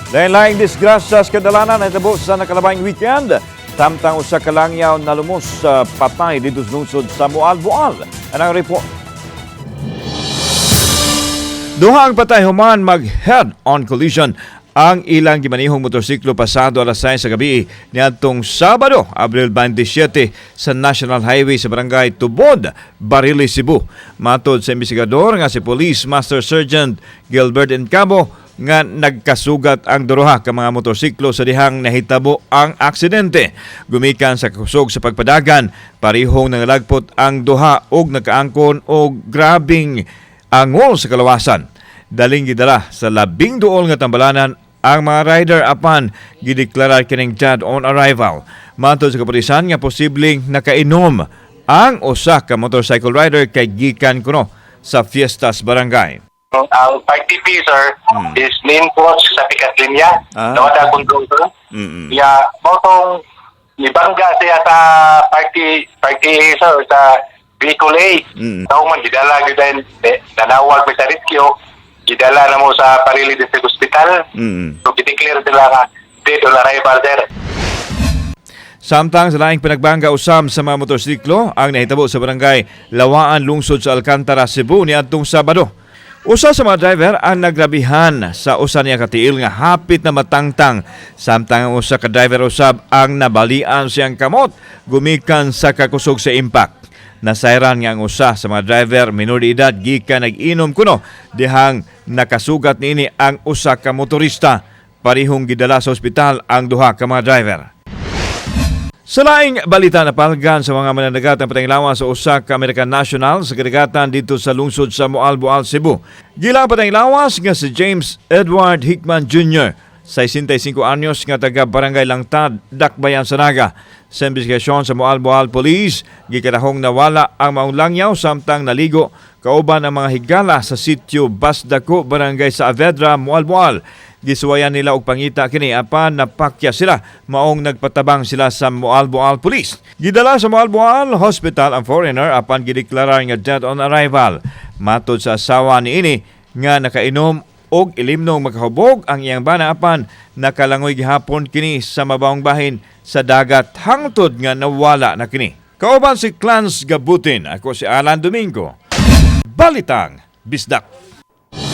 Lain-laing disgrasya sa kadalanan nahitabo sa nakalabayng weekend. Samtang usa ka langyaw nalumos sa patay didto sa lungsod sa Moalboal. Anang report. Duha ang patay human mag head-on collision ang ilang gimanihong motorsiklo pasado alas 6 sa gabi niadtong Sabado, Abril 27, sa National Highway sa Barangay Tubod, Barili, Cebu. Matod sa investigador nga si Police Master Sergeant Gilbert Encabo nga nagkasugat ang duha ka mga motorsiklo sa dihang nahitabo ang aksidente. Gumikan sa kusog sa pagpadagan, parihong nangalagpot ang duha og nakaangkon og grabing angol sa kalawasan. Daling gidala sa labing duol nga tambalanan ang mga rider apan gideklarar kining dead on arrival. Matod sa kapulisan nga posibleng nakainom ang usa ka motorcycle rider kay gikan kuno sa fiestas barangay. Ang party B, sir, is main cross sa pikat linya. No, control, sir. Ya, mao tong nibangga siya sa party party A, sir, sa vehicle A. Tao man gidala gyud din, eh, nanawag mi sa rescue, gidala na mo sa Barili District Hospital. So gideclare sila nga dead on arrival, sir. Samtang sa laing pinagbangga usab sa mga motorsiklo ang nahitabo sa Barangay Lawaan, lungsod sa Alcantara, Cebu niadtong Sabado. Usa sa mga driver ang nagrabihan sa usa niya katiil nga hapit na matangtang, samtang ang usa ka driver usab ang nabalian siyang kamot gumikan sa kakusog sa impact. Nasayran nga ang usa sa mga driver minor de edad gikan nag-inom kuno dihang nakasugat niini ang usa ka motorista. Parihong gidala sa ospital ang duha ka mga driver. Sa laing balita, napalgan sa mga mananagat ang patayng lawas sa usa ka American national sa kadagatan didto sa lungsod sa Moalboal, Cebu. Gilang patayng lawas nga si James Edward Hickman Jr., 65 anyos, nga taga Barangay Langtad, Dakbayan sa Naga. Sa investigasyon sa Moalboal Police, gikatahong nawala ang maong langyaw samtang naligo kauban ang mga higala sa sitio Basdako, Barangay Saavedra, Moalboal. Gisuwayan nila og pangita kini apan napakya sila, maong nagpatabang sila sa Moalboal Police. Gidala sa Moalboal Hospital ang foreigner apan gideklarar nga dead on arrival. Matod sa asawa niini nga nakainom og ilimnong makahubog ang iyang bana apan nakalangoy gihapon kini sa mabawong bahin sa dagat hangtod nga nawala na kini. Kauban si Clans Gabutin, ako si Alan Domingo. Balitang Bisdak.